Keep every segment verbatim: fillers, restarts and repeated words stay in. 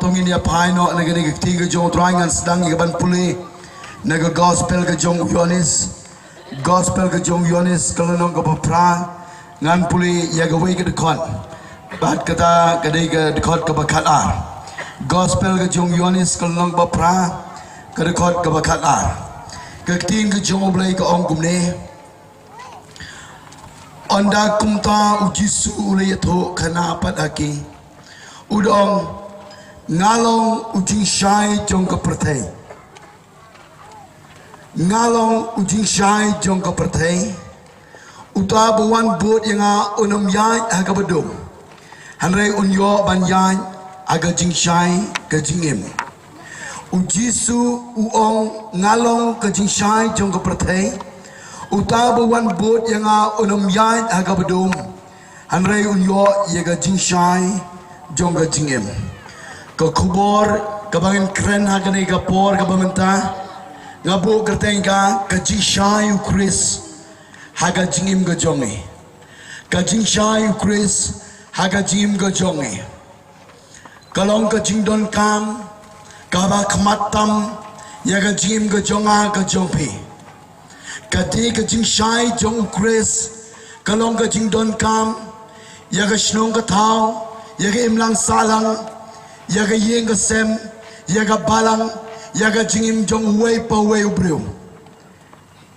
To ngin ïa phai noh na kane ka ktien ka jong u Trai, ngan sdang ïa ka ban pule na ka gospel ka jong u Ïoannis. Gospel ka jong u Ïoannis ka lynnong kaba phra, ngan pule ïa kawei ka dkhot. Bad kata ka dei ka dkhot kaba khatar. Gospel ka jong u Ïoannis ka lynnong kaba phra, ka dkhot kaba khatar. Ka ktien ka jong U Blei ka ong kumne. Ynda kumta u Jisu u la ïathuh khana pat ha ki, u da ong, nga long u jingshai jong ka pyrthei. Nga long u jingshai jong ka pyrthei. Uta ba wan bud ïa nga un ym ïaid ha kaba dum, hynrei un ïoh ban ïaid ha ka jingshai ka jingim. U Jisu u ong, nga long ka jingshai jong ka pyrthei. Uta ba wan bud ïa nga un ym ïaid ha kaba dum, hynrei un ïoh ïa ka jingshai jong ka jingim. Ka khubor kaba ngin kren ha kane ka por kaba mynta, nga buh kyrteng ka, ka jingshai u Khrist ha ka jingim ka jong ngi. Ka jingshai u Khrist ha ka jingim ka jong ngi ka long ka jingdonkam kaba khmat tam ïa ka jingim ka jong nga ka jong phi. Ka dei ka jingshai jong u Khrist ka long ka jingdonkam ïa ka shnong ka thaw, ïa ka imlang sahlang, ïa ka ïing ka sem, ïa ka balang, ïa ka jingim jong uwei pa uwei u briew.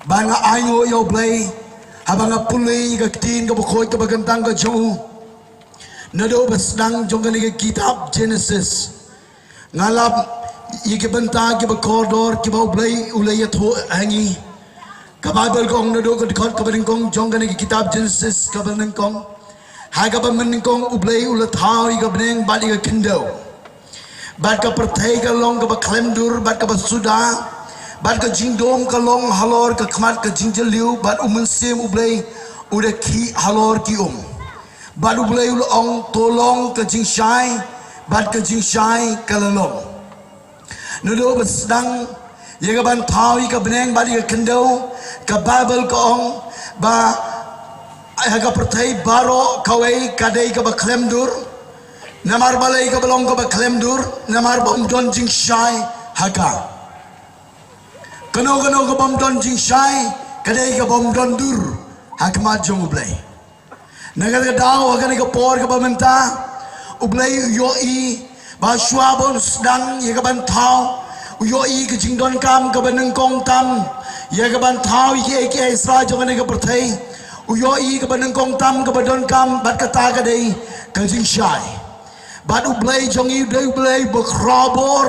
Ba nga ainguh ïa U Blei haba nga pule ïa ka ktien kaba khuid kaba kyntang ka jong u. Naduh ba sdang jong kane ka kitab Genesis, nga lap ïa ki bynta kiba kordor kiba U Blei u la ïathuh ha ngi. Ka Baibl ka ong naduh ka dkhot kaba nyngkong jong kane ka kitab Genesis kaba nyngkong, ha kaba mynnyngkong U Blei u la thaw ïa ka bneng bad ïa ka khyndew. Bad ka pyrthei ka long kaba khlem dur bad kaba suda, bad ka jingdum ka long halor ka khmat ka jingjylliew, bad U Mynsiem U Blei u da khih halor ki um. Bad U Blei u la ong, to long ka jingshai, bad ka jingshai ka la long. Naduh ba sdang ïa ka ban thaw ïa ka bneng bad ïa ka khyndew, ka Baibl ka ong ba ha ka pyrthei baroh kawei ka dei kaba khlem dur. Namar balei kaba long kaba khlem dur? Namar ba ym don jingshai ha ka. Kano kano ka bym don jingshai ka dei ka bym don dur ha khmat jong U Blei. Na kata ka daw ha kane ka por kaba mynta, U Blei u ïohi ba shuwa ba un sdang ïa ka ban thaw, u ïohi ka jingdonkam kaba nyngkong tam ïa ka ban thaw ïa kiei kiei sha jong kane ka pyrthei. U ïohi kaba nyngkong tam kaba donkam, bad kata ka dei ka jingshai. Bad U Blei jong ngi u dei U Blei ba khraw bor,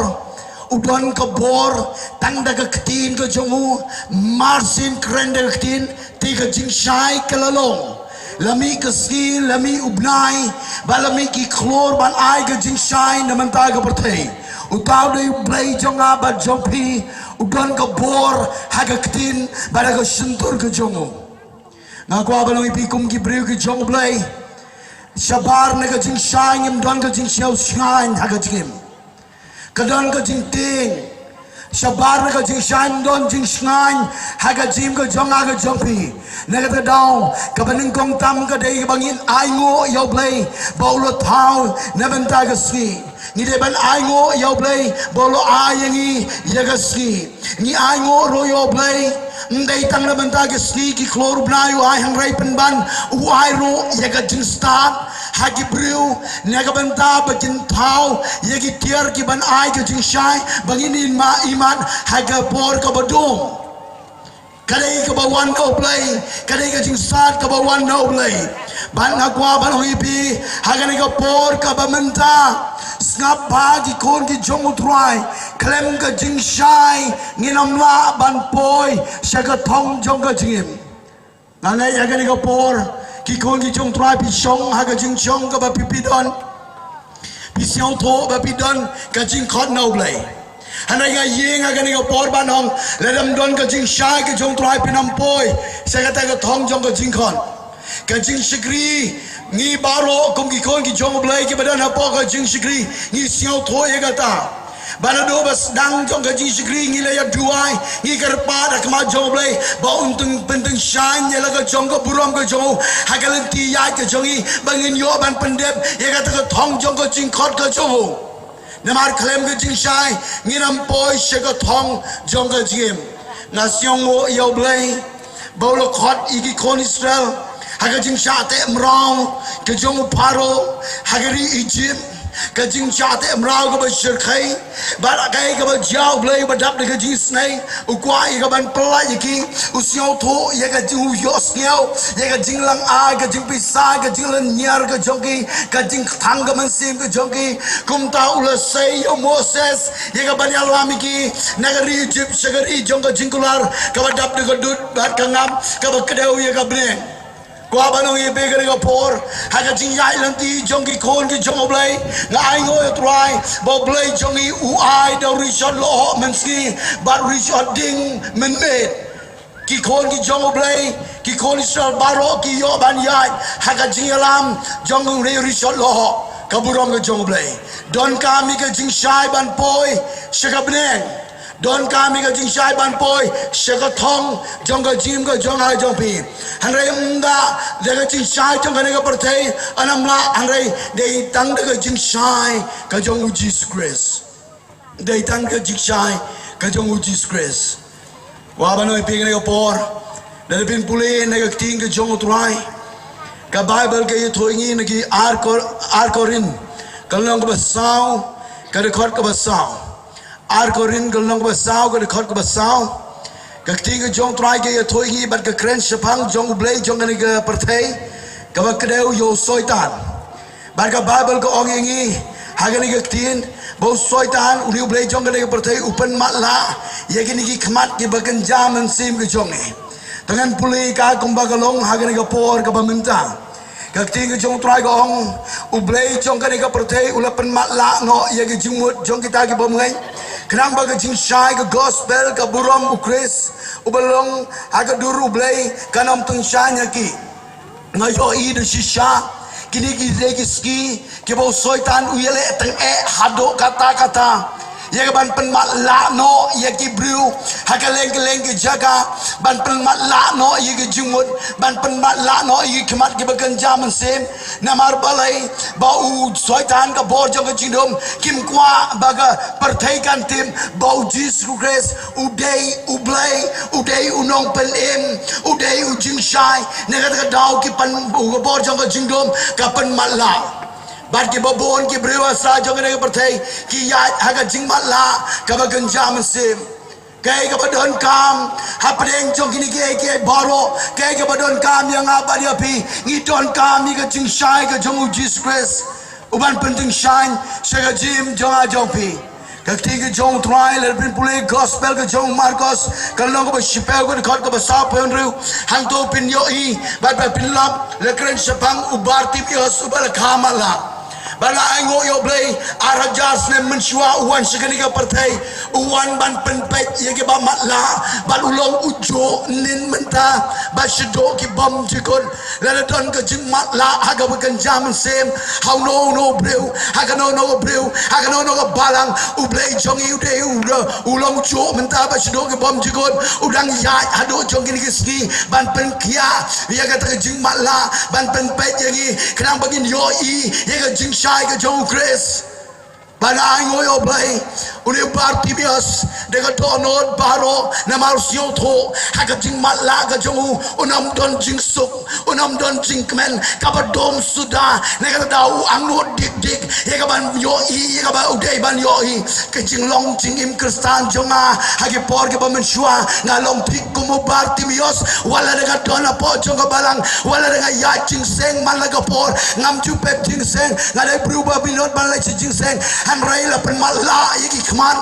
u don ka bor tang da ka ktien ka jong u. Mar syn kren da ka ktien, te ka jingshai ka la long. La mih ka sngi, la mih u bnai, bad la mih ki khlur ban ai ka jingshai na bynta ka pyrthei. Uta u dei U Blei jong nga bad jong phi, u don ka bor ha ka ktien bad ha ka shyntur ka jong u. Nga kwah ban ong ïa phi kum ki briew ki jong U Blei, shabar na ka jingshai ngim don ka jingsngew shngaiñ ha ka jingim. Ka don ka jingtieng. Shabar na ka jingshai ngim don jingshngaiñ ha ka jingim ka jong nga ka jong phi. Na kata ka daw, kaba nyngkong tam ka dei ba ngin ainguh ïa U Blei ba u la thaw na bynta ka sngi. Ngi dei ban ainguh ïa U Blei ba u la ai ïa ngi ïa ka sngi. Ngi ainguh ruh ïa U Blei, ym dei tang na bynta ka sngi ki khlur u bnai u ai, hynrei pynban u ai ruh ïa ka jingstad ha ki briew na ka bynta ba kin thaw ïa ki tiar ki ban ai ka jingshai ba ngin ïa mad, ïa mad ha ka por kaba dum. Ka dei kaba wan na U Blei, ka dei ka jingstad kaba wan na U Blei. Bad nga kwah ban ong ïa phi ha kane ka por kaba mynta, sngap bha ki khun ki jong U Trai, khlem ka jingshai ngin ym lah ban poi sha ka thong jong ka jingim. Nga ngeit ha kane ka por ki khun ki jong U Trai phi shong ha ka jingshong kaba phi, phi don. Phi sngewthuh ba phi don ka jingkhot na U Blei. Hynrei nga ïeng ha kane ka por ban ong, lada ym don ka jingshai ka jong U Trai phin ym poi sha kata ka thong jong ka jingkhot. Ka jingshakri, ngi baroh kum ki khun ki jong U Blei kiba don hapoh ka jingshakri ngi sngewthuh ïa kata. Ba naduh ba sdang jong ka jingshakri ngi la ïa duwai, ngi kyrpad ha khmat jong U Blei ba un tyng, pyntyngshaiñ ïa la ka jong ka burom ka jong u ha ka lynti ïaid ka jong ngi, ba ngin ïoh ban pyndep ïa kata ka thong jong ka jingkhot ka jong u. Namar khlem ka jingshai ngin ym poi sha ka thong jong ka jingim. Nga sngewnguh ïa U Blei ba u la khot ïa ki khun Israel ha ka jingshah teh mraw ka jong u Pharaoh ha ka ri Egypt, ka jingshah teh mraw kaba shyrkhei. Bad kaei kaba jia, U Blei ba dap da ka jingisynei u kwah ïa ka ban pyllait ïa ki, u sngewthuh ïa ka jing, u ïohsngew ïa ka jinglang ai, ka jingpisa, ka jinglynñiar ka jong ki, ka jingkthang ka mynsiem ka jong ki. Kumta u la sei ïa u Moses ïa ka ban ïalam ïa ki na ka ri Egypt sha ka ri jong ka jingkular kaba dap da ka dud bad ka ngam, kaba kdew ïa ka bneng. Kwah ban ong ïa phi kane ka por, ha ka jingïaid lynti jong ki khun ki jong U Blei, nga ainguh ïa U Trai ba U Blei jong ngi u ai da u rishot lohoh mynsngi bad u rishot ding mynmiet. Ki khun ki jong U Blei, ki khun Israel baroh ki ïoh ban ïaid ha ka jingïalam jong u rishot lohoh, ka burom ka jong U Blei. Donkam ïa ka jingshai ban poi sha ka bneng. Donkam ïa ka jingshai ban poi sha ka thong jong ka jingim ka jong nga jong phi. Hynrei ym da da ka jingshai jong kane ka pyrthei, ym lah, hynrei dei tang da ka jingshai ka jong u Jisu Khrist. Dei tang ka jingshai ka jong u Jisu Khrist. Kwah ban ong ïa phi kane ka por, lada phin pule na ka ktien ka jong U Trai, ka Baibl ka ïathuh ïa ngi na ki ar Kor-, ar Korinth, ka lynnong kaba saw, ka dkhot kaba saw. Ar Korinth ka lynnong kaba saw, ka dkhot kaba saw. Ka ktien ka jong U Trai ka ïathuh ïa ngi bad ka kren shaphang jong U Blei jong kane ka pyrthei kaba kdew ïa u Soitan. Bad ka Baibl ka ong ïa ngi ha kane ka ktien ba u Soitan, une u blei jong kane ka pyrthei, u pynmatlah ïa kine ki khmat kiba kynja mynsiem ki jong ngi. Te ngan pule ka kumba ka long ha kane ka por kaba mynta. Ka ktien ka jong U Trai ka ong, u blei jong kane ka pyrthei u la pynmatlah noh ïa ka jingmut jong kita ki bymngeit, khnang ba ka jingshai ka gospel, ka burom u Khrist uba long ha ka dur U Blei, kan ym tyngshaiñ ïa ki. Nga ïohi da shisha kine ki dei ki sngi kiba u Soitan u ïaleh tyngeh haduh katta katta ïa ka ban pynmatlah noh ïa ki briew ha kylleng kylleng ki jaka, ban pynmatlah noh ïa ki jingmut, ban pynmatlah noh ïa ki khmat kiba kynja mynsiem. Namar balei? Ba u Soitan, ka bor jong ka jingdum, kim kwah ba ka pyrthei kan tip ba u Jisu Khrist u dei u Blei, u dei u Nongpynim, u dei u jingshai. Na kata ka daw ki pan, u ka bor jong ka jingdum ka pynmatlah. Bad kiba bun ki briew ha sla jong kane ka pyrthei ki ïaid ha ka jingmatlah kaba kynja mynsiem. Kaei kaba donkam hapdeng jong kine kiei kiei baroh, kaei kaba donkam ïa nga bad ïa phi, ngi donkam ïa ka jingshai ka jong u Jisu Khrist, u ban pyntyngshaiñ sha ka jingim jong nga jong phi. Ka ktien ka jong U Trai, lada phin pule gospel ka jong u Markos, ka lynnong kaba shiphew, ka dkhot kaba sawphew hynriew, hangto phin ïohi bad ba phin lap, la kren shaphang u Bartimeus uba la kha matlah. Ba la ainguh ïa U Blei, ar hajar snem mynshuwa u wan sha kane ka pyrthei, u wan ban pynpeit ïa kiba matlah, bad u long ujuh ynnin mynta ba shaduh ki bymjukut. Lada don ka jingmatlah ha kaba kynja mynsiem ha uno uno u briew, ha kano kano ka briew, ha kano kano ka balang, U Blei jong ngi u dei u, u long ujuh mynta ba shaduh ki bymjukut. U dang ïaid haduh jong kine ki sngi ban pynkhiah ïa kata ka jingmatlah, ban pynpeit ïa ngi khnang ba ngin ïohi ïa ka jingshai ka jong u Khrist. Ba la ainguh ïa U Blei, une u Bartimeus, da ka dohnud baroh, namar u sngewthuh ha ka jingmatlah ka jong u, un ym don jingsuk, un ym don jingkmen, kaba dum suda. Na kata daw u angnud dik dik ïa ka ban ïohi, ïa kaba u dei ban ïohi. Ka jinglong jingim Khristan jong nga ha ki por kiba mynshuwa, nga long thik kum u Bartimeus, wat la da nga don hapoh jong ka balang, wat la da nga ïaid jingseng man la ka por, ngam ju pep jingseng, nga dei briew ba minot ban leit sha jingseng, hynrei la pynmatlah ïa ki khmat.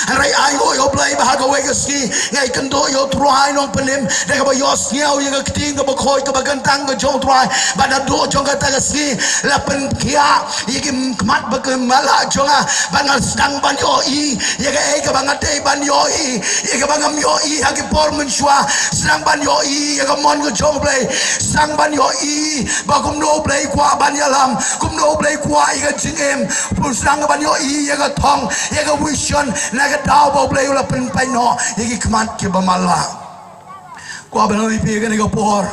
Hynrei ainguh ïa U Blei ba ha kawei ka sngi nga ïakynduh ïa U Trai Nongpynim da kaba ïohsngew ïa ka ktien kaba khuid kaba kyntang ka jong U Trai, bad naduh jong kata ka sngi la pynkhiah ïa ki khmat ba ki matlah jong nga, bad nga sdang ban ïohi ïa kaei kaba nga dei ban ïohi, ïa kaba ngam ïohi ha ki por mynshuwa. Sdang ban ïohi ïa ka mon ka jong U Blei, sdang ban ïohi ba kumno U Blei u kwah ban ïalam, kumno U Blei u kwah ïa ka jingim. Pynban sdang ban ïohi ïa ka thong, ïa ka vision, na ka daw ba U Blei u la pynpeit noh ïa ki khmat kiba matlah. Kwah ban ong ïa phi kane ka por,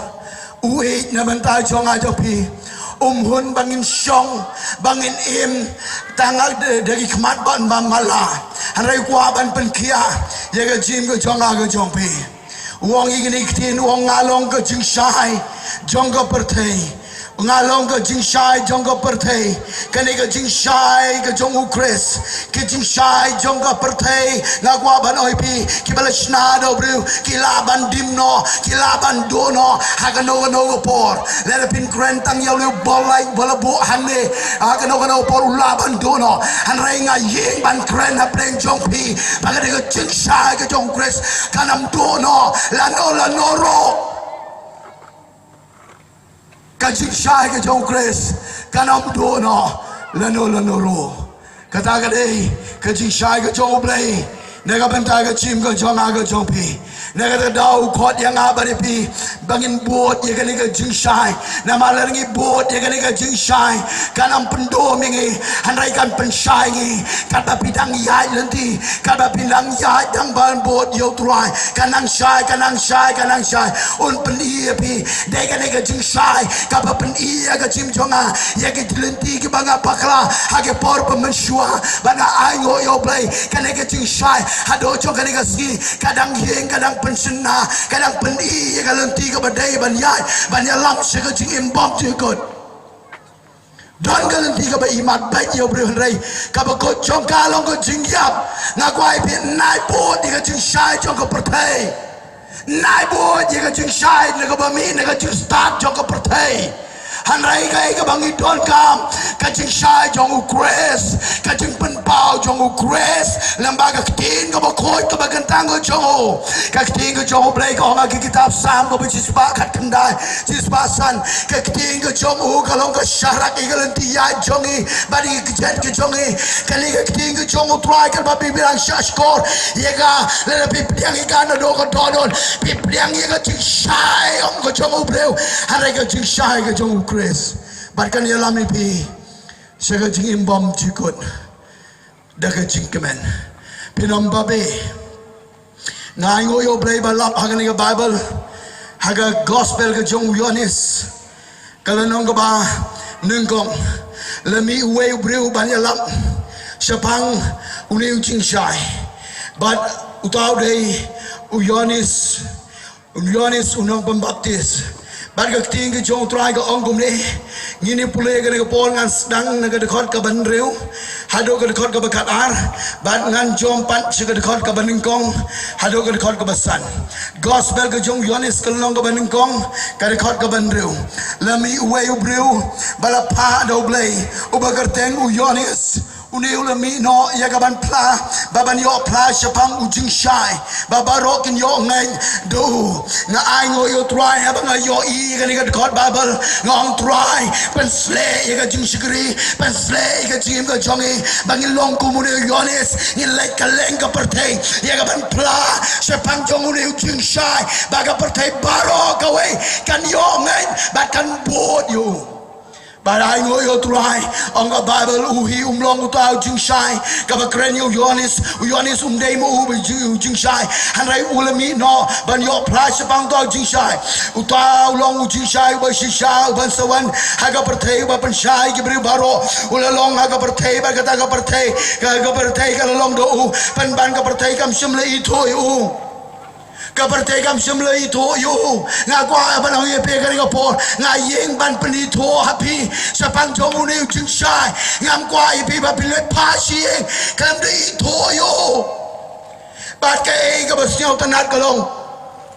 u ïeit na bynta jong nga jong phi, Um hun ba ngin shong, ba ngin im tang ha da ki khmat ban ba mala. Hynrei kwah ban pynkhiah ïa ka jingim ka jong nga ka jong phi. U ong ïa kine ki ktien, u ong nga long ka jingshai jong ka pyrthei. Nga long ka jingshai jong ka pyrthei. Kane ka jingshai ka jong U Khrist, ka jingshai jong ka pyrthei. Nga kwah ban ong ïa phi, kiba la shna da u briew ki lah ban dim noh, ki lah ban duh noh ha kano kano ka por. Lada phin kren tang ïa u briew ba la buh hangne, ha kano kano ka por u lah ban duh noh. Hynrei nga ïeng ban kren hapdeng jong phi ba kane ka jingshai ka jong U Khrist kan ym duh noh lano lano ruh. Ka jingshai ka jong U Khrist kan ym duh noh lano lano ruh. Kata ka dei ka jingshai ka jong U Blei na ka bynta ka jingim ka jong nga ka jong phi. Na kata ka daw u khot ïa nga bad ïa phi ba ngin bud ïa kane ka jingshai. Namar lada ngi bud ïa kane ka jingshai, kan ym pyndum ïa ngi, hynrei kan pynshai ngi. Katba phi dang ïaid lynti, katba phi dang ïaid dang ban bud ïa U Trai, kan nang shai, kan nang shai, kan nang shai. Un pyni ïa phi. Dei kane ka jingshai kaba pyni ïa ka jingim jong nga ïa ki lynti kiba nga bakla ha ki por ba mynshuwa. Ba nga ainguh ïa U Blei, kane ka jingshai haduh jong kane ka sngi ka dang ïeng, ka dang pynshynna, ka dang pyni ïa ka lynti kaba dei ban ïaid, ban ïalam sha ka jingim bymjukut. Don ka lynti kaba imat beit ïa u briew, hynrei kaba kut jong ka long ka jingïap. Nga kwah ïa phi, nai bud ïa ka jingshai jong ka pyrthei. Nai bud ïa ka jingshai na kaba mih na ka jingstad jong ka pyrthei. Hynrei kaei kaba ngi donkam, ka jingshai jong U Khrist, ka jingpynpaw jong U Khrist, lem bad ka ktien kaba khuid kaba kyntang ka jong u. Ka ktien ka jong U Blei ka ong ha ka kitab Salm kaba shispah khatkhyndai, shispah san. Ka ktien ka jong u ka long ka sharak ïa ka lynti ïaid jong ngi bad ïa ka kjat ka jong ngi. Kane ka ktien ka jong U Trai kaba phi dang shahshkor ïa ka, lada phi pdiang ïa ka naduh ka dohnud, phi pdiang ïa ka jingshai ong ka jong u briew, hynrei ka jingshai ka jong U Khrist. Bad kan ïalam ïa phi sha ka jingim bymjukut da ka jingkmen. Phin ym babe. Nga ainguh ïa U Blei ba lap ha kane ka Baibl, ha ka gospel ka jong u Ïoannis, ka lynnong kaba nyngkong, la mih uwei u briew ban ïalap shaphang une u jingshai. Bad uta u dei u Ïoannis, u Ïoannis u nongpynbaptis. Bad ka ktien ka jong U Trai ka ong kumne, ngin ïa pule kane ka por, ngan sdang na ka dkhot kaba hynriew haduh ka dkhot kaba khatar, bad ngan jump pat sha ka dkhot kaba nyngkong haduh ka dkhot kaba san. Gospel ka jong u Ïoannis ka lynnong kaba nyngkong, ka dkhot kaba hynriew. La mih uwei u briew ba la phah da U Blei, uba kyrteng u Ïoannis. Une u la mih noh ïa ka ban phla, ba ban ïoh phla shaphang u jingshai, ba baroh kin ïoh ngeit da u. Nga ainguh ïa U Trai haba nga ïohi ïa kane ka dkhot Baibl, nga ong, Trai, pynshlei ïa ka jingshakri, pynshlei ïa ka jingim ka jong ngi, ba ngin long kum une u Ïoannis, ngin leit kylleng ka pyrthei ïa ka ban phla shaphang jong une u jingshai, ba ka pyrthei baroh kawei kan ïoh ngeit bad kan bud ïa u. Bad ainguh ïa U Trai, ong ka Baibl, u hi um long uta u jingshai kaba kren ïa u Ïoannis. U Ïoannis um dei mo u ba ji-, u jingshai, hynrei u la mih noh ban ïoh phla shaphang uta u jingshai. Uta u long u jingshai uba shisha, uban sa wan ha ka pyrthei, uba pynshai ki briew baroh. U la long ha ka pyrthei, bad kata ka pyrthei, ka, ka pyrthei ka la long da u, pynban ka pyrthei kam shym la ithuh ïa u. Ka pyrthei kam shym la ithuh ïa u. Nga kwah ban ong ïa phi kane ka por, nga ïeng ban pynithuh ha phi shaphang jong une u jingshai. Ngam kwah ïa phi ba phin leit phah sha ïing khlem da ithuh ïa u. Bad kaei kaba sngewtynnat ka long,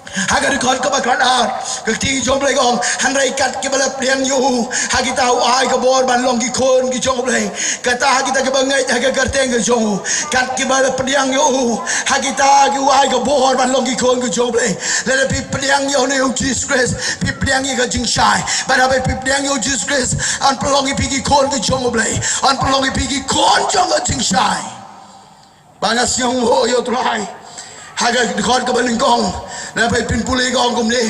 ha ka dkhot kaba khatar, ka ktien jong U Blei ka ong, hynrei kat kiba la pdiang ïa u, ha kita u ai ka bor ban long ki khun ki jong U Blei. Kata ha kita kiba ngeit ha ka kyrteng ka jong u. Kat kiba la pdiang ïa u, ha kita ki u ai ka bor ban long ki khun ki jong U Blei. Lada phi pdiang ïa une u Jisu Khrist, phi pdiang ïa ka jingshai. Bad haba phi pdiang ïa u Jisu Khrist, yn pynlong ïa phi ki khun ki jong U Blei. Yn pynlong ïa phi ki khun jong ka jingshai. Ba nga sngewnguh ïa U Trai. Ha ka dkhot kaba nyngkong, lada phin pule ka ong kumne.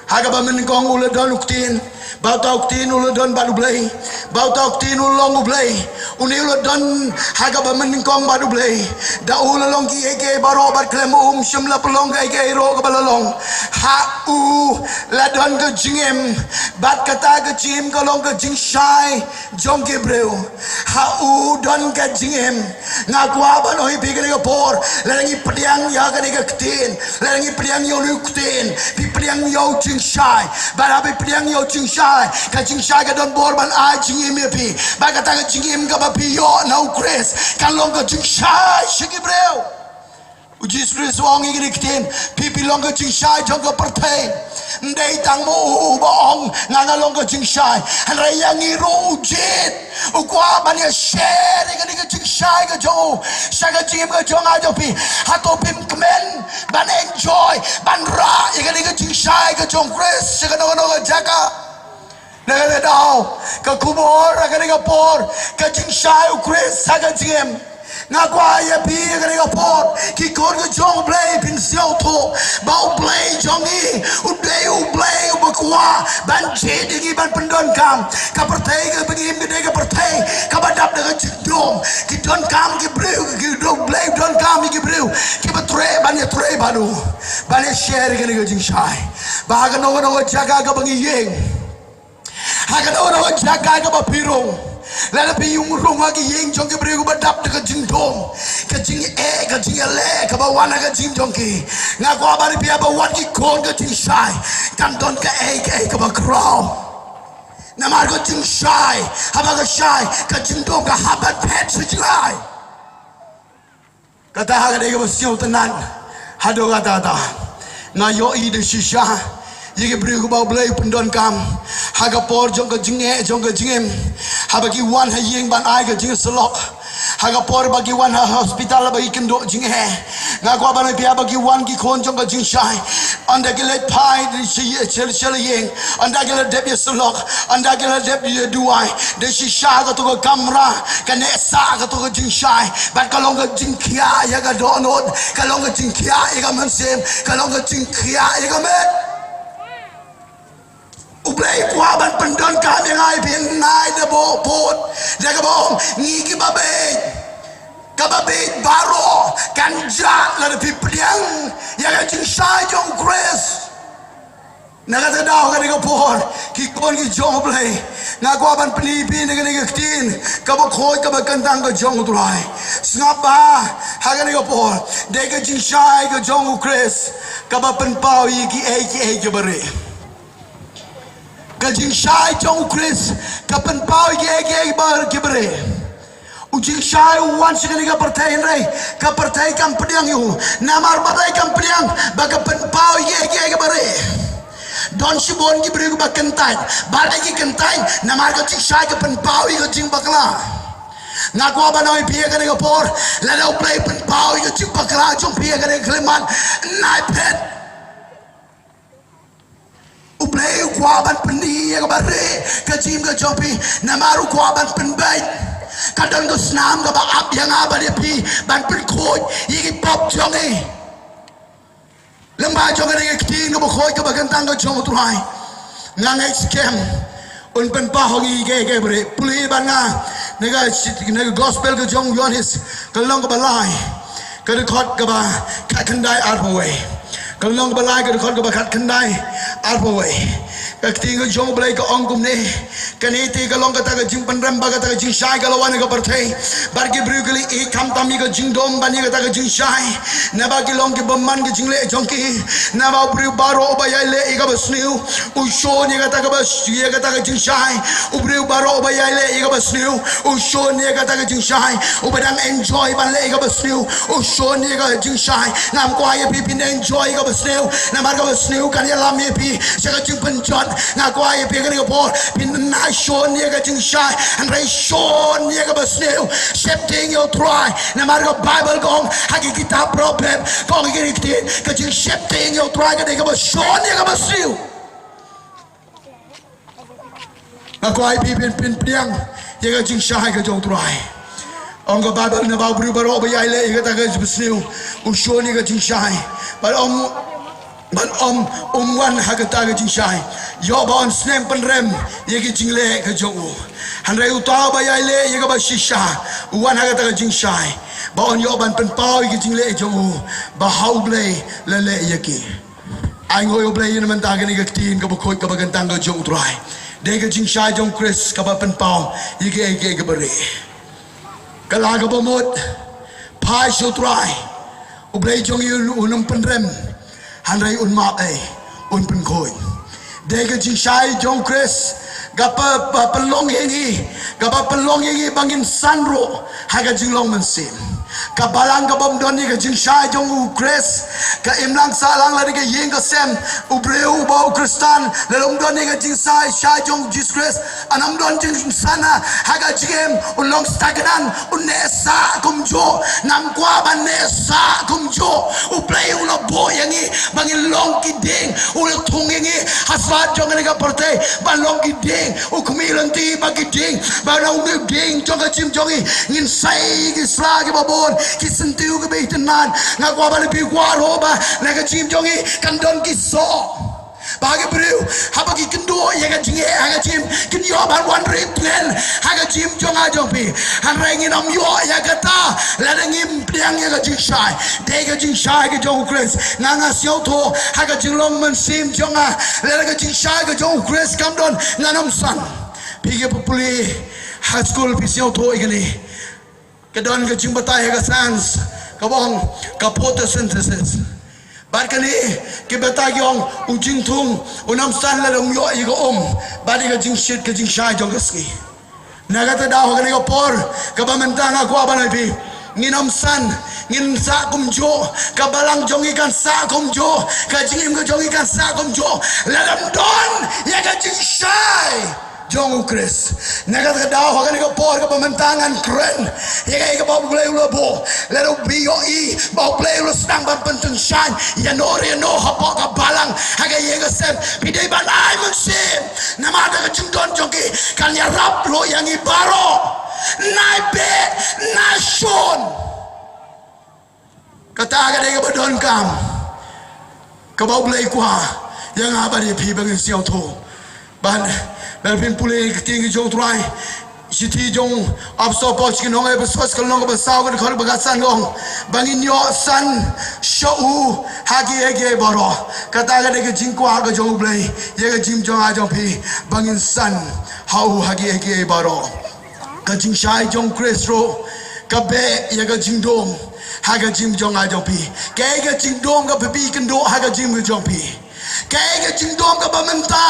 Ha kaba nyngkong u la don u ktien, Ba uta u ktien u la don bad U Blei. Ba uta u ktien u long U Blei. Une u la don ha kaba mynnyngkong bad U Blei. Da u la long kiei kiei baroh bad khlem um shym la pynlong kaei kaei ruh kaba la long. Ha u la don ka jingim. Bad kata ka jingim ka long ka jingshai jong ki briew. Ha u don ka jingim. Nga kwah ban ong ïa phi kane ka por, lada ngi pdiang ïa kane ka ktien, lada ngi pdiang ïa une u ktien, phi pdiang ïa u jingshai. Bad haba phi pdiang ïa u jingshai, ka jingshai ka don bor ban ai jingim ïa phi. Bad kata ka jingim kaba phi ïoh na U Khrist kan long ka jingshai sha ki briew. U Jisu Khrist u ong ïa kine ki ktien, phi phi long ka jingshai jong ka pyrthei. Ym dei tang ma u ba ong nga nga long ka jingshai. Hynrei ïa ngi ruh u jied. U kwah ban ïa share ïa kane ka jingshai ka jong u sha ka jingim ka jong nga jong phi. Hato phim kmen ban enjoy, ban rah ïa kane ka jingshai ka jong Khrist sha kano kano ka jaka? Na kane ka daw, ka khubor ha kane ka por, ka jingshai U Khrist ha ka jingim. Nga kwah ïa phi ha kane ka por, ki khun ka jong U Blei, phin sngewthuh ba U Blei jong ngi u dei U Blei uba kwah ban jied ïa ngi ban pyndonkam. Ka pyrthei kaba ngi im ka dei ka pyrthei kaba dap da ka jingdum. Ki donkam ki briew, ki don, U Blei u donkam ïa ki briew kiba treh ban ïatrei bad u, ban ïa share ïa kane ka jingshai. Ba ha kano kano ka jaka kaba ngi ïeng, ha kano kano ka jaka kaba phi rung, lada phi ïeng rung ha ki ïing jong ki briew kaba dap da ka jingdum, ka jingeh, ka jingïaleh kaba wan ha ka jingim jong ki, nga kwah ban ong ïa phi, haba wan ki khun ka jingshai, kan don kaei kaei kaba khraw. Namar ka jingshai, haba ka shai, ka jingdum ka hap ban phet sha jingai. Kata ha ka dei kaba sngewtynnat. Haduh katta katta nga ïohi da shisha ïa ki briew kiba U Blei u pyndonkam ha ka por jong ka jingeh jong ka jingim. Haba ki wan ha ïing ban ai ka jingïasyllok, ha ka por ba ki wan ha hospital ba ki kynduh jingeh, nga kwah ban ong ïa phi, haba ki wan ki khun jong ka jingshai, ynda ki leit phai sha ïing, ynda ki la dep ïasyllok, ynda ki la dep ïaduwai, da shisha kato ka kamra ka neh sah kato ka jingshai. Bad ka long ka jingkhiah ïa ka dohnud, ka long ka jingkhiah ïa ka mynsiem, ka long ka jingkhiah ïa ka met. U Blei u kwah ban pyndonkam ïa nga ïa phi, nai da bor bor, da kaba ong ngi kiba bieit. Kaba bieit baroh kan jah lada phi pdiang ïa ka jingshai jong U Khrist. Na kata ka daw, kane ka por, ki khun ki jong U Blei, nga kwah ban pyni ïa phi na kane ka ktien kaba khuid kaba kyntang ka jong U Trai. Sngap bha, ha kane ka por, dei ka jingshai ka jong U Khrist kaba pynpaw ïa kiei kiei kiba rieh. Ka jingshai jong U Khrist ka pynpaw ïa kiei kiei kiba, kiba rieh. U jingshai u wan sha kane ka pyrthei, hynrei ka pyrthei kam pdiang ïa u. Namar balei kam pdiang? Ba ka pynpaw ïa kiei kiei kiba rieh. Don shibun ki briew kiba kyntait. Balei ki kyntait? Namar ka jingshai ka pynpaw ïa ka jingbakla. Nga kwah ban ong ïa phi ha kane ka por, lada U Blei u pynpaw ïa ka jingbakla jong phi ha kane ka khyllipmat, nai phet. U Blei u kwah ban pyni ïa kaba rieh ka jingim ka jong phi, namar u kwah ban pynbeit. Ka don ka snam kaba ap ïa nga bad ïa phi ban pynkhuid ïa ki pop jong ngi. Lyngba jong kane ka ktien kaba khuid kaba kyntang ka jong U Trai, nga ngeit skhem un pynpaw ha ngi ïa kiei kiei kiba rieh. Pule bad nga na ka, na ka gospel ka jong u Ïoannis, ka lynnong kaba lai, ka dkhot kaba khatkhyndai arphew wei. Ka lynnong kaba lai, ka dkhot kaba khatkhyndai arphew wei. Ka ktien ka jong U Blei ka ong kumne: Kane te ka long kata ka jingpynrem ba kata ka jingshai ka la wan ha ka pyrthei, bad ki briew ki la ïeit khamtam ïa ka jingdum ban ïa kata ka jingshai, naba ki long ki bymman ka jingleh jong ki. Naba u briew baroh uba ïai leh ïa kaba sniew u shun ïa kata kaba, ïa kata ka jingshai. U briew baroh uba ïai leh ïa kaba sniew u shun ïa kata ka jingshai. Uba dang enjoy ban leh ïa kaba sniew u shun ïa ka jingshai. Ngam kwah ïa phi phin enjoy ïa kaba sniew, namar kaba sniew kan ïalam ïa phi sha ka jingpynjot. Nga kwah ïa phi ha kane ka por, phin nai shun ïa ka jingshai, hynrei shun ïa kaba sniew. Sheptieng ïa U Trai, namar ka Baibl ka ong ha ki kitab Proverb, ka ong ha kine ki ktien, ka jingsheptieng ïa U Trai ka dei kaba shun ïa kaba sniew. Nga kwah ïa phi phin, phin pdiang ïa ka jingshai ka jong U Trai. Ong ka Baibl, naba u briew baroh uba ïai leh ïa kata kaba sniew u shun ïa ka jingshai. Bad ong Ban ym, um wan ha kata ka jingshai. Ïoh ba un snem pynrem ïa ki jingleh ka jong u. Hynrei uta uba ïai leh ïa kaba shisha, u wan ha kata ka jingshai ba un ïoh ban pynpaw ïa ki jingleh jong u, ba ha U Blei la leh ïa ki. Ai nguh ïa U Blei ïa na mynta kane ka ktien kaba khuid kaba kyntang ka jong U Trai. Dei ka jingshai jong U Khrist kaba pynpaw ïa kiei kiei kiba rieh. Ka la kaba mut, phai sha U Trai. U Blei jong ngi un ym pynrem, hynrei un map ei, un pynkhuid. Dei ka jingshai jong U Khrist kaba, ba pynlong ïa ngi, kaba pynlong ïa ngi ba ngin san ruh ha ka jinglong mynsiem. Ka balang ka bym don ïa ka jingshai jong U Khrist, ka imlang sahlang lane ka ïing ka sem, u briew uba u Khristan lada um don ïa ka jingshai, shai jong U Jisu Khrist, un ym don jingsana ha ka jingim, un long stagnant, un neh sah kumjuh. Ngam kwah ban neh sah kumjuh. U Blei u la buh ïa ngi ba ngin long ki dieng, u la thung ïa ngi ha sla jong kane ka pyrthei ban long ki dieng. U khmih lynti ba ki dieng, ba na u dieng jong ka jingim jong ngi ngin sei ki sla kiba bun, ki syntiew kiba itynnad. Nga kwah ban ïa phi kwah ruh ba na ka jingim jong ngi kan don ki soh. Ba ki briew haba ki kynduh ïa ka jingeh ha ka jingim, kin ïoh ban wan rit tngen ha ka jingim jong nga jong phi. Hynrei ngin ym ïoh ïa kata lada ngim pdiang ïa ka jingshai. Dei ka jingshai ka jong U Khrist. Nga, nga sngewthuh ha ka jinglong mynsiem jong nga, lada ka jingshai ka jong U Khrist kam don, ngan ym san. Phi kiba pule high school phi sngewthuh ïa kane. Ka don ka jingbatai ha ka science kaba ong ka photosynthesis. Bad kane ki batai ki ong u jingthung un ym san lada um ïoh ïa ka um bad ïa ka jingshit ka jingshai jong ka sngi. Na kata daw ha kane ka por kaba mynta nga kwah ban ai phi, ngin ym san, ngin sah kumjuh, ka balang jong ngi kan sah kumjuh, ka jingim ka jong ngi kan sah kumjuh, lada ym don ïa ka jingshai jong U Khrist. Na kata ka daw ha kane ka por kaba mynta ngan kren ïa kaei kaba U Blei u la buh. Lada phi ïohi ba U Blei u la sdang ban pyntyngshaiñ ïano re ïano hapoh ka balang ha ka ïing ka sem, phi dei ban ai mynsiem. Namar da ka jingdon jong ki kan ïarap ruh ïa ngi baroh. Nai beh, nai shun. Kata ka dei kaba donkam kaba U Blei u kwah ïa nga bad ïa phi ba ngin sngewthuh. Bad lada phin pule ïa ka ktien ka jong U Trai, shithi jong u Apostol Paul sha ki nong Ephesos, ka lynnong kaba saw, ka dkhot ba khatsan, ka ong ba ngin ïoh san sha u ha kiei kiei baroh. Kata ka dei ka jingkwah ka jong U Blei ïa ka jingim jong nga jong phi, ba ngin san ha u ha kiei kiei baroh. Ka jingshai jong U Khrist ruh ka beh ïa ka jingdum ha ka jingim jong nga jong phi. Kaei ka jingdum kaba phi kynduh ha ka jingim jong phi? Kaei ka jingdum kaba mynta,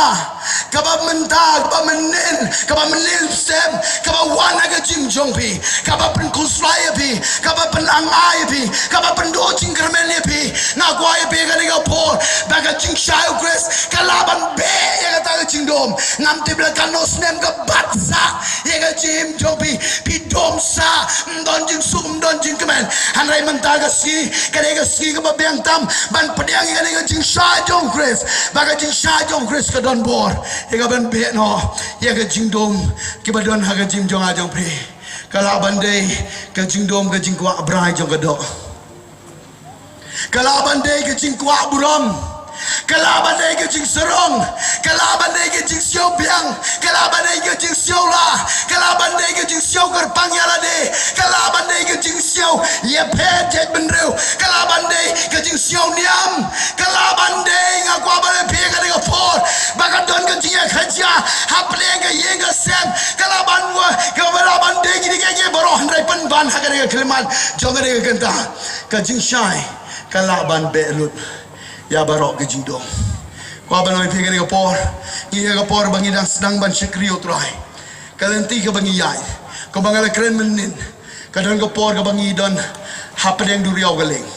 kaba mynta, kaba mynnin, kaba mynnin sem, kaba wan ha ka jingim jong phi, kaba pynkhuslai ïa phi, kaba pynang ai ïa phi, kaba pynduh jingkyrmen ïa phi? Nga kwah ïa phi kane ka por ba ka jingshai U Khrist ka lah ban beh ïa kata ka jingdum. Ngam tip la katno snem ka bat sah ïa ka jingim jong phi, phi dum sah, ym don jingsuk, ym don jingkmen. Hynrei mynta ka sngi ka dei ka sngi kaba biang tam ban pdiang ïa kane ka jingshai jong U Khrist. Ba ka jingshai jong U Khrist ka don bor ïa ka ban beh noh ïa ka jingdum kiba don ha ka jingim jong nga jong phi. Ka lah ban dei ka jingdum ka jingkwah brai jong ka doh. Ka lah ban dei ka jingkwah burom. Ka lah ban dei ka jingsarong. Ka lah ban dei ka jingsngewbiang. Ka lah ban dei ka jingsngewlah. Ka lah ban dei ka jingsngew kyrpang ïa lade. Ka lah ban dei ka jingsngew ïapher jaitbynriew. Ka lah ban dei ka jingsngewniam. Ka lah ban dei, nga kwah ban ïa phi ha kane ka por, ba ka don ka jingïakajia hapdeng ka ïing ka sem. Ka lah ban wa, ka lah ban dei kine kiei kiei baroh, hynrei pynban ha kane ka khyllipmat jong kane ka kynta, ka jingshai ka lah ban beh lut ïa baroh ka jingdum. Kwah ban ong ïa phi kane ka por, ngi ha ka por ba ngi dang sdang ban shakri ïa U Trai. Ka lynti kaba ngi ïaid, kaba nga la kren mynnin, ka don ka por kaba ngi don hapdeng duriaw ka lieng,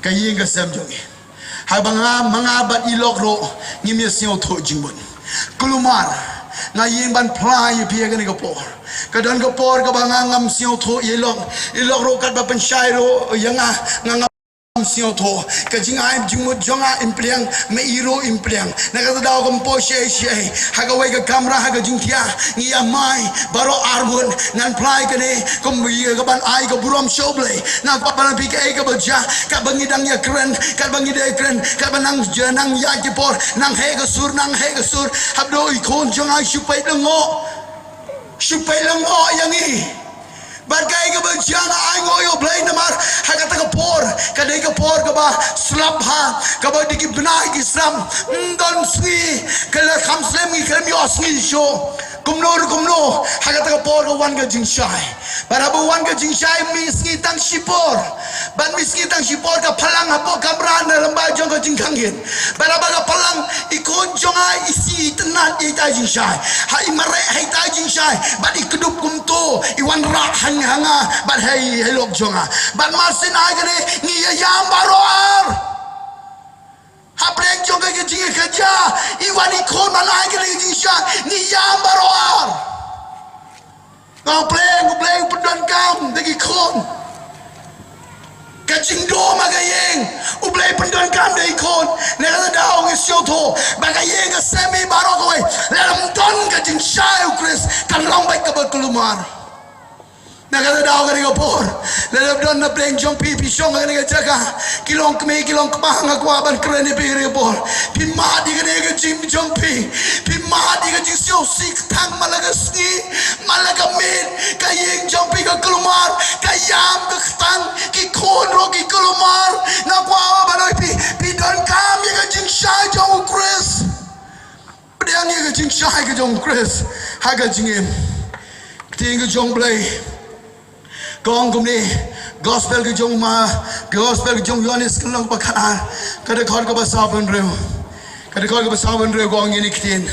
ka ïing ka sem jong ngi. Haba nga, ma nga bad i lok ruh ngim ïa sngewthuh jingmut. Kulmar nga ïeng ban phla ïa phi ha kane ka por. Ka don ka por kaba nga ngam sngewthuh ïa i lok, i lok ruh katba pynshai ruh ïa nga, nga ngam sngewthuh. Ka jingai jingmut jong nga im pdiang, ma i ruh im pdiang. Na kata daw kam poi shei shei ha kawei ka kamra ha ka jingthiah, ngi ïa mai baroh arngut. Ngan phla ïa kane kum ïa ka ban ai ka burom sha U Blei. Nga kwah ban pyni kaei kaba jia, kaba ngi dang ïa kren, kaba ngi dang ïa kren, kaba nang jia, nang ïa ki por, nang heh ka sur, nang heh ka sur. Hapdeng i khun jong nga shu peit lyngngoh, shu peit lyngngoh ïa ngi. Bad kaei kaba jia nga ai nguh ïa U Blei namar ha kata ka por, ka dei ka por kaba slap bha, kaba dei ki bnai ki sram. Ym don sngi, ka la kham slem ngi khlem ïoh sngi shuh. Kumno ruh kumno, ha kata ka por ka wan ka jingshai. Bad haba wan ka jingshai, mih sngi tang shipor. Bad mih sngi tang shipor ka phalang hapoh kamra na lymbai jong ka jingkhang hin. Bad haba ka phalang, i khun jong nga i shu tynnad ïa ita i jingshai. Ha i mareh ha ita i jingshai. Bad i kdup kumto, i wanrah ha nga, ha nga. Bad ha i, ha i lok jong nga. Bad mar syn ai kane, ngi ïa ïam baroh ar. Hapdeng jong ka jingïakajia, i wan i khun, man ai kane ka jingshai, ngi ïam baroh ar. Nga U Blei, U Blei u pyndonkam da ki khun. Ka jingdum ha ka ïing, U Blei pyndonkam da ki khun. Na kata daw ngi sngewthuh ba ka ïing ka sem hi baroh kawei. Lada ym don ka jingshai U Khrist, kan long beit kaba kulmar. Na kata daw kane ka por, lada ym don na pdeng jong phi, phi shong ha kane ka jaka, ki longkmie ki longkpa, nga kwah ban kren ïa phi ha kane ka por. Phi mad ïa kane ka jingim jong phi. Phi mad ïa ka jingsngewsih tang man la ka sngi, man la ka miet. Ka ïing jong phi ka kulmar, ka ïam ka ktang, ki khun ruh ki kulmar. Nga kwah ban ong ïa phi, phi donkam ïa ka jingshai jong U Khrist. Pdiang ïa ka jingshai ka jong U Khrist ha ka jingim. Ktien ka jong U Blei ka ong kumne, gospel ka jong ma, gospel ka jong u Ïoannis ka lynnong kaba khatar, ka dkhot kaba sawphew hynriew. Ka dkhot kaba sawphew hynriew ka ong ïa kine ki ktien.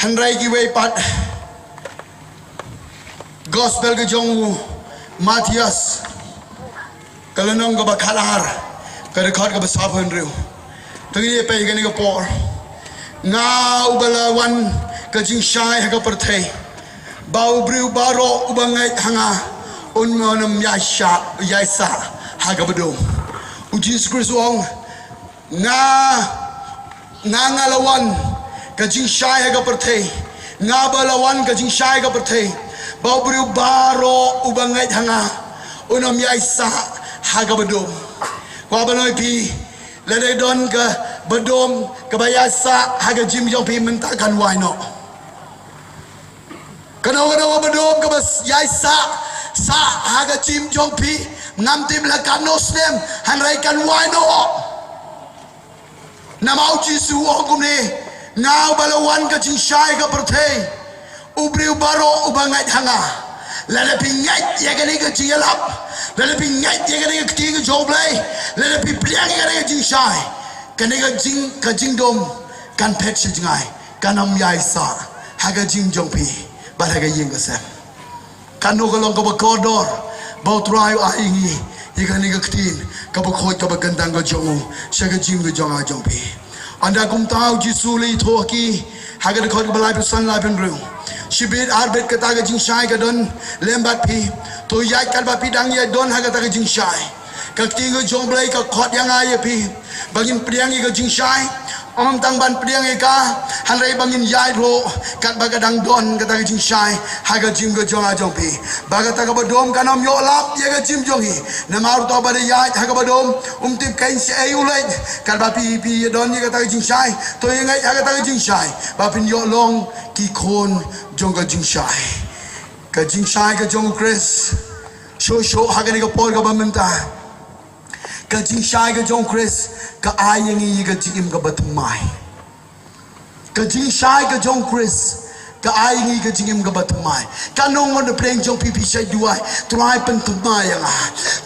Hynrei kiwei pat, gospel ka jong u Mathaios ka lynnong kaba khatar, ka dkhot kaba sawphew hynriew. To ngin ïa peit ha kane ka por. Nga uba la wan ka jingshai ha ka pyrthei, ba u briew baroh uba ngeit ha nga un ym ïaisah, ïaisah ha kaba dum. U Jisu Khrist u ong, nga, nga, nga la wan ka jingshai ha ka pyrthei. Nga ba la wan ka jingshai ha ka pyrthei, ba u briew baroh uba ngeit ha nga un ym ïaisah ha kaba dum. Kwah ban ong ïa phi, lada don kaba dum kaba ïaisah ha ka jingim jong phi mynta kan wai noh. Kano kano kaba dum kaba ïaisah, sah ha ka jingim jong phi, ngam tip la katno snem, hynrei kan wai noh. Namar u Jisu u ong kumne, nga uba la wan ka jingshai ha ka pyrthei, u briew baroh uba ngeit ha nga, lada phi ngeit ïa kane ka jingïalap, lada phi ngeit ïa kane ka ktien ka jong U Blei, lada phi pdiang ïa kane ka jingshai, kane ka jing, ka jingdum kan phet sha jngai, kan ym ïaisah ha ka jingim jong phi bad ha ka ïing ka sem. Kano ka long kaba kordor ba U Trai u ai ïa ngi ïa kane ka ktien kaba khuid kaba kyntang ka jong u sha ka jingim ka jong nga jong phi. Ynda kumta u Jisu u la ïathuh ha ki ha ka dkhot kaba laiphew san, laiphew hynriew. Shibit arbit kata ka jingshai ka don lem bad phi. To ïaid katba phi dang ïa don ha kata ka jingshai. Ka ktien ka jong U Blei ka khot ïa nga ïa phi ba ngin pdiang ïa ka jingshai. Ym tang ban pdiang ïa ka, hynrei ba ngin ïaid ruh katba ka dang don kata ka jingshai ha ka jingim ka jong nga jong phi. Ba kata kaba dum kan ym ïoh lap ïa ka jingim jong ngi. Namar uta uba da ïaid ha kaba dum um tip kein shaei u leit. Katba phi, phi ïa don ïa kata ka jingshai, to ïa ngeit ha kata ka jingshai ba phin ïoh long ki khun jong ka jingshai. Ka jingshai ka jong U Khrist, shuh shuh ha kane ka por kaba mynta, ka jingshai ka jong U Khrist ka ai ïa ngi ïa ka jingim kaba thymmai. Ka jingshai ka jong U Khrist ka ai ïa ngi ka jingim kaba thymmai. Kano ngut na pdeng jong phi phi shait duwai, Trai pynthymmai ïa nga,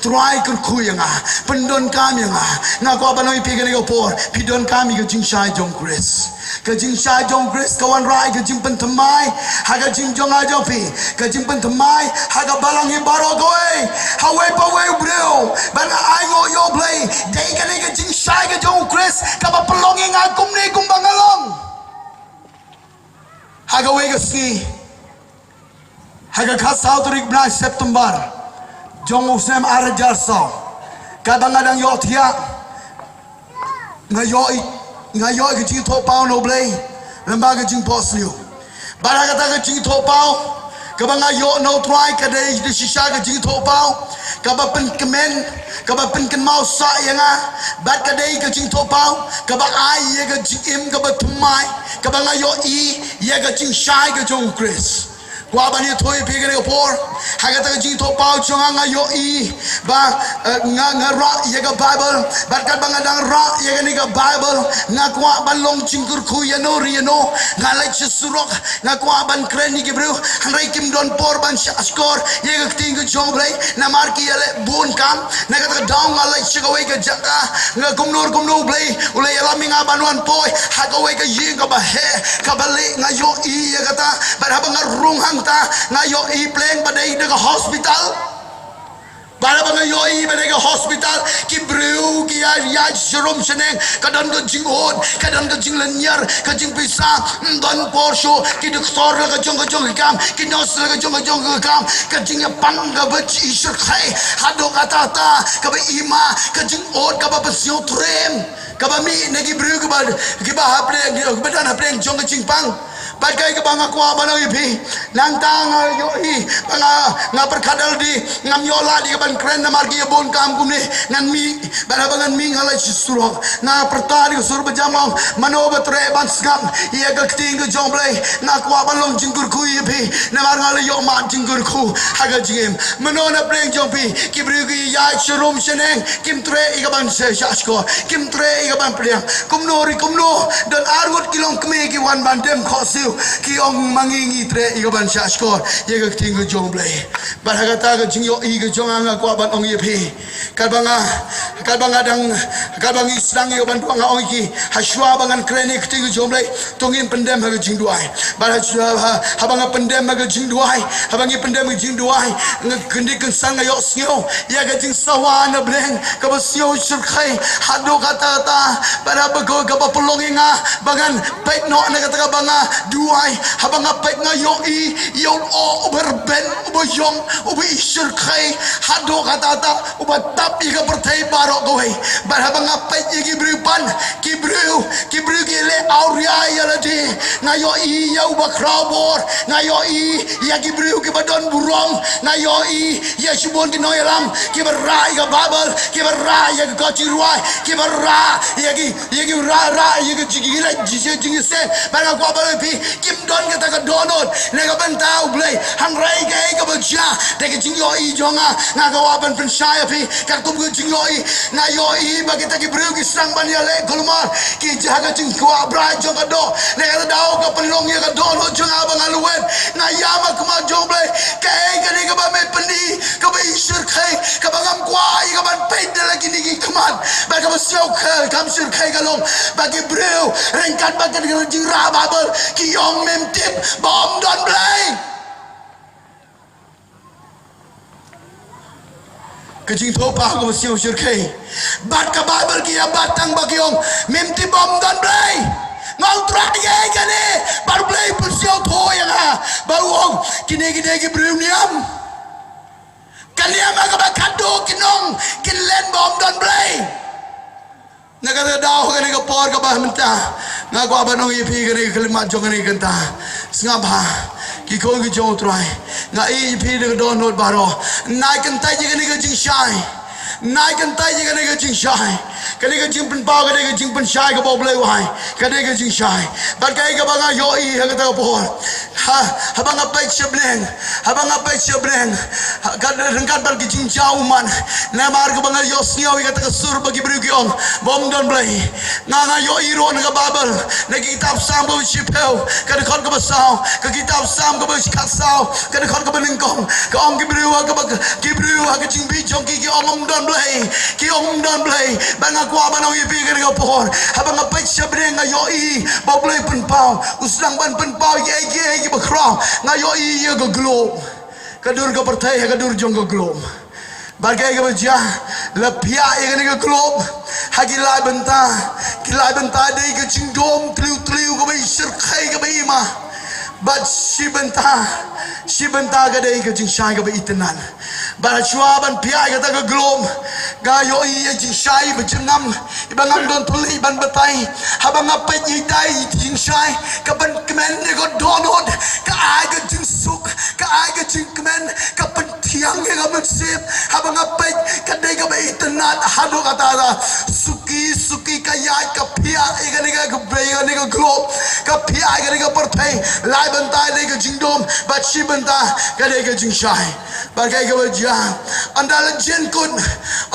Trai kyrkhu ïa nga, pyndonkam ïa nga. Nga kwah ban ong ïa phi kane ka por, phi donkam ïa ka jingshai jong U Khrist. Ka jingshai jong U Khrist ka wanrah ïa ka jingpynthymmai ha ka jingim jong nga jong phi. Ka jingpynthymmai ha ka balang hi baroh kawei, ha uwei pa uwei u briew. Bad nga ai nguh ïa U Blei, dei kane ka jingshai ka jong U Khrist kaba pynlong ïa nga kumne kumba nga long. Ha kawei ka sngi, ha ka khatsaw tarik bnai September jong u snem ar hajar saw, Katba nga dang ïohthiah, nga ïohi, nga ïohi ka jingthoh paw na U Blei lyngba ka jingphohsniew. Bad ha kata ka jingthoh paw kaba nga ïoh na U Trai ka dei da shisha ka jingthoh paw kaba pynkmen, kaba pynkynmaw sah ïa nga. Bad ka dei ka jingthoh paw kaba ai ïa ka jingim kaba thymmai, kaba nga ïohi ïa ka jingshai ka jong U Khrist. Kwah ban ïathuh ïa phi kane ka por, ha kata ka jingthoh paw jong nga, nga ïohi ba, eh, nga, nga rah ïa ka Baibl. Bad katba nga dang rah ïa kane ka Baibl, nga kwah ban long jingkyrkhu ïano re ïano. Nga leit sha surok, nga kwah ban kren ïa ki briew, hynrei kim don por ban shahshkor ïa ka ktien ka jong U Blei, namar ki ïaleh bun kam. Na kata ka daw nga leit sha kawei ka jaka, nga kumno kumno U Blei u la ïalam ïa nga ban wan poi ha kawei ka ïing kaba heh, kaba lieh. Nga ïohi ïa kata. Bad haba nga rung hangta, nga ïohi pleng ba dei da ka hospital. Bad haba nga ïohi ba dei ka hospital, ki briew ki ïa, ïa sharum shaneng, ka don ka jingud, ka don ka jinglynñiar, ka jingpisa, ym don por shuh. Ki doktor la ka jong ka jong ka kam, ki nurse la ka jong ka jong ka kam. Ka jingïapang kaba shyrkhei haduh katta katta, kaba ima, ka jingud kaba pynsngewtriem, kaba mih na ki briew kiba, kiba hapdeng, kiba don hapdeng jong ka jingpang. Bad kaei kaba nga kwah ban ong ïa phi, nangta nga ïohi ba nga, nga pyrkhat da lade, ngam ïoh lade ka ban kren namar ki ïa bun kam kumne. Ngan mih, bad haba ngan mih nga leit sha surok, nga pyrta da ka sur bajam, ong, mano ba treh ban sngap ïa ka ktien ka jong U Blei? Nga kwah ban long jingkyrkhu ïa phi namar nga la ïoh mad jingkyrkhu ha ka jingim. Mano na pdeng jong phi? Ki briew ki ïaid sharum shaneng, kim treh ïa ka ban shahshkor, kim treh ïa ka ban pdiang. Kumno re kumno, don arngut ki longkmie ki wan ban dem khohsiew, ki ong, ma ngi ngi treh ïa ka ban shahshkor ïa ka ktien ka jong U Blei. Bad ha kata ka jingïohi ka jong nga, nga kwah ban ong ïa phi, katba nga, katba nga dang, katba ngi sdang ïa ka ban duwai, nga ong ïa ki, ha shuwa ba ngan kren ïa ka ktien ka jong U Blei, to ngin pyndem ha ka jingduwai. Bad ha shuwa, ha, haba nga pyndem ha ka jingduwai, haba ngi pyndem ha ka jingduwai, nga kyndit kynsan nga ïohsngew ïa ka jingsawa na bneng kaba sngew shyrkhei haduh katta katta. Bad haba ka, kaba pynlong ïa nga ba ngan peit noh na kata kaba nga duwai. Haba nga peit nga ïohi ïa u lyoh uba rben, uba ïong, uba ishyrkhei haduh katta katta, uba tap ïa ka pyrthei baroh kawei. Bad haba nga peit ïa ki briew pan, ki briew, ki briew ki leh awria ïa lade. Nga ïohi ïa uba khraw bor, nga ïohi ïa ki briew kiba don burom, nga ïohi ïa shibun ki nongïalam kiba rah ïa ka Baibl, kiba rah ïa ka koit rwai, kiba rah ïa ki, ïa ki rah, rah ïa ki jing, ki leh jing, jing, jingïaseng. Bad nga kwah ban ong ïa phi, kim don kata ka dohnud na ka bynta U Blei. Hynrei kaei kaba jia da ka jingïohi jong nga, nga kwah ban pynshai ïa phi katkum ka jingïohi. Nga ïohi ba kita ki briew ki sdang ban ïaleh kulmar, ki jia ha ka jingkwah brai jong ka doh. Na kata ka daw ka pynlong ïa ka dohnud jong nga ba nga lwet. Nga ïam ha khmat jong U Blei. Kaei kane kaba me pyni, kaba ishyrkhei, kaba ngam kwah ïa ka ban peit da la kine ki khmat. Bad kaba sngewkhia, kam shyrkhei ka long ba ki briew, ryngkat bad ka jingrah Baibl, ki ong, mem tip ba ym don Blei. Ka jingthoh paw kaba sngewshyrkhei. Bad ka Baibl ki ïa bat tang ba ki ong, mem tip ba ym don Blei. Nga ong, Trai, kaei kane? Bad U Blei u pynsngewthuh ïa nga ba u ong, kine ki dei ki briew niam. Ka niam ha kaba khadduh kin ong, kin len ba ym don Blei. Na kata ka daw, kane ka por kaba mynta, nga kwah ban ong ïa phi kane ka khyllipmat jong kane ka kynta. Sngap bha, ki khun ki jong U Trai. Nga ïeit ïa phi da ka dohnud baroh. Nai kyntait ïa kane ka jingshai. Nai kyntait ïa kane ka jingshai. Kane ka jingpynpaw, kane ka jingpynshai kaba U Blei u ai. Kane ka jingshai. Bad kaei kaba nga ïohi ha kata ka por, ha, haba nga peit sha bneng, haba nga peit sha bneng, ha, ka, ryngkat bad ka jingjaw ummat. Namar kaba nga ïohsngew ïa kata ka sur ba ki briew ki ong ba ym don Blei. Nga, nga ïohi ruh na ka Baibl, na ka kitab Salm kaba shiphew, ka dkhot kaba saw, ka kitab Salm kaba khatsaw, ka dkhot kaba nyngkong. Ka ong, ki briew ha kaba, ki briew ha ka jingbieit jong ki, ki ong ym don Blei. Ki ong ym don Blei. Bad nga kwah ban ong ïa phi kane ka por, haba nga peit sha bneng nga ïohi ba U Blei u pynpaw, u sdang ban pynpaw ïa kiei kiei kiba khraw. Nga ïohi ïa ka globe, ka dur ka pyrthei ha ka dur jong ka globe. Bad kaei kaba jia, la phiah ïa kane ka globe ha ki lai bynta. Ki lai bynta dei ka jingdum tliw tliw kaba ishyrkhei kaba ima. Bad shi bynta, shi bynta ka dei ka jingshai kaba itynnad. Bad shuwa ban phiah ïa kata ka globe, Nga ïohi ïa jingshai ba jyrngam, iba ngam don thylliej ban batai. Haba nga peit ïa ita i jingshai, ka pynkmen ïa ka dohnud, ka ai ka jingsuk, ka ai ka jingkmen, ka pynthiang ïa ka mynsiem. Haba nga peit, ka dei kaba itynnad haduh katta katta. Suki, suki ka ïaid, ka phiah ïa kane ka, ka bei, ïa kane ka globe, ka phiah ïa kane ka pyrthei. Lai bynta dei ka jingdum, bad shi bynta ka dei ka jingshai. Bad kaei kaba jia, ynda la jin kut,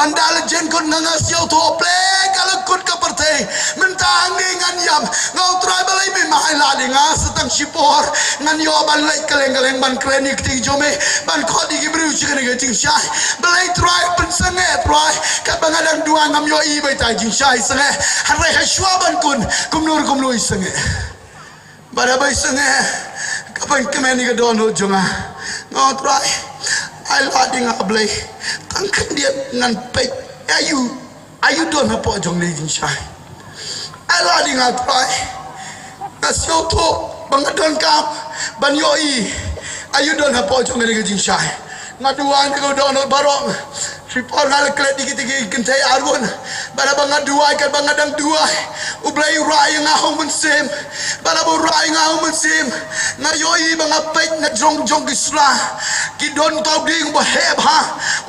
ynda la jin kut nga, nga sngewthuh, Blei, ka la kut ka pyrthei. Mynta hangne ngan ïam, nga ong, Trai, balei me ai lad ïa nga sa tang shipor? Ngan ïoh ban leit kylleng kylleng ban kren ïa ka ktien jong me, ban khot ïa ki briew sha kane ka jingshai. Balei, Trai, pynsangeh, Trai, katba nga dang duwai ngam ïohi ba ita i jingshai sangeh. Hynrei hashwa ban kut, kumno kumno i sangeh. Bad haba i sangeh, ka pynkmen ïa ka dohnud jong nga. Nga ong, Trai, ai lad ïa nga, Blei. Tang khyndiat ngan peit, aïu, aïu don hapoh jong kane ka jingshai. Ai lad ïa nga, Trai. Nga sngewthuh ba nga donkam ban ïohi aïu don hapoh jong kane ka jingshai. Nga duwai na ka dohnud baroh. Shipor nga la klet ïa kita ki kynthei arngut. Bad haba nga duwai, katba nga dang duwai, U Blei u rah ïa nga ha u mynsiem. Bad haba u rah ïa nga ha u mynsiem, nga ïohi ba nga peit na jrong jong ki sla, ki don uta u dieng uba heh bha,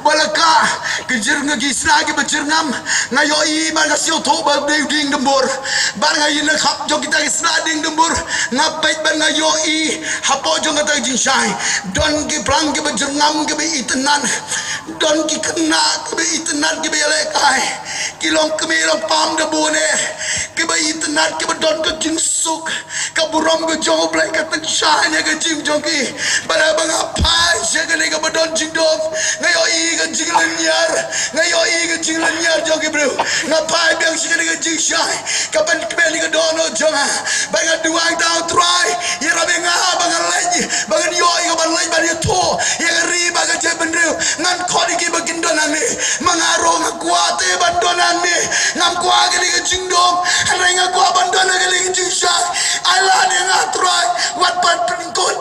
uba la kah. Ki jyr nga ki sla kiba jyrngam. Nga ïohi bad nga sngewthuh ba dei u dieng dymbur. Bad nga ïeng na khap jong kita ki sla dieng dymbur. Nga peit bad nga ïohi hapoh jong kata ka jingshai, don ki phlang kiba jyrngam kiba itynnad. Don ki khynnah kiba itynnad kiba ïalehkai. Ki longkmie longpam da bun eh, kiba itynnad, kiba don ka jingsuk. Ka burom ka jong U Blei ka tyngshaiñ ïa ka jingim jong ki. Bad haba nga phai sha kane kaba don jingdum, nga ïohi ka jinglynñiar, nga ïohi ka jinglynñiar jong ki briew. Nga phai biang sha kane ka jingshai, ka pynkmen ïa ka dohnud jong nga. Bad nga duwai, nga ong, Trai, ïarap ïa nga ba ngan leit, ba ngan ïoh ïa ka ban leit ban ïathuh ïa ka ri bad ka jaitbynriew. Ngan khot ïa ki ba kin don hangne. Ma nga ruh nga kwah te ban don hangne. Ngam kwah kane ka jingdum, hynrei nga kwah ban don ha kane ka jingshai. Ai lad ïa nga, Trai, wat pat pynkut,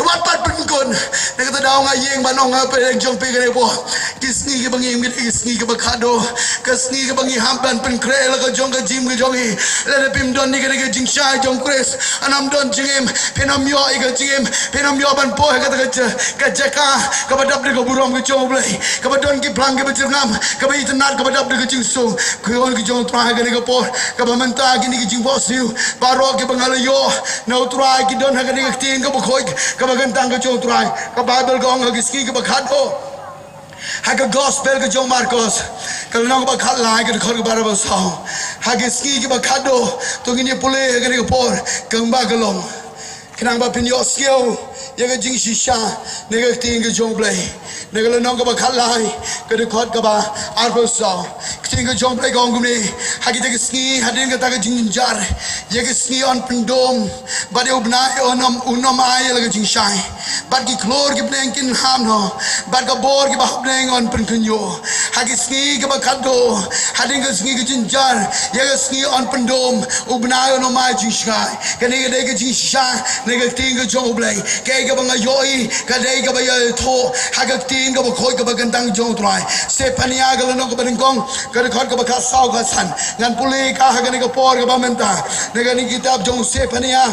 wat pat pynkut. Na kata ka daw nga ïeng ban ong ha pdeng jong phi kane ka por, ki sngi kiba ngi im ki dei ki sngi kiba khadduh, ka sngi kaba ngi hap ban pynkhreh la ka jong ka jingim ka jong ngi. Lada phim don ïa kane ka jingshai jong Khrist, ynnym don jingim, phin nym ïoh ïa ka jingim, phin nym ïoh ban poi ha kata ka ja-, ka jaka kaba dap da ka burom ka jong U Blei, kaba don ki phlang kiba jyrngam, kaba itynnad, kaba dap da ka jingsuk. Ki khun ki jong U Trai, ha kane ka por kaba mynta, kine ki jingphohsniew baroh kiba nga la ïoh na U Trai, ki don ha kane ka ktien kaba khuid kaba kyntang ka jong U Trai. Ka Baibl ka ong ha ki sngi kiba khadduh, ha ka Gospel ka jong Markos, ka lynnong kaba khatlai, ka dkhot kaba arphew saw. Ha ki sngi kiba khadduh, to ngin ïa pule ha kane ka por kumba ka long, khnang ba phin ïohsngew ïa ka jingshisha na ka ktien ka jong U Blei. Na ka lynnong kaba khatlai, ka dkhot kaba arphew saw, ka ktien ka jong U Blei ka ong kumne: Ha kita ki sngi, hadien kata ka jingjynjar, ïa ki sngi yn pyndum, bad ïa u bnai un ym, un ym ai ïa la ka jingshai, bad ki khlur ki bneng kin ham noh, bad ka bor kiba ha bneng yn pynkhynñiuh. Ha ki sngi kiba khadduh, hadien ka sngi ka jynjar, ïa ka sngi yn pyndum, u bnai un ym ai jingshai. Kane ka dei ka jingshisha na ka ktien ka jong U Blei. Kaei kaba nga ïohi ka dei kaba ïathuh ha ka ktien kaba khuid kaba kyntang jong U Trai. Sephania ka lynnong kaba nyngkong, ka dkhot kaba khatsaw khatsan. Ngan pule ka ha kane ka por kaba mynta, na kane ka kitab jong Sephania.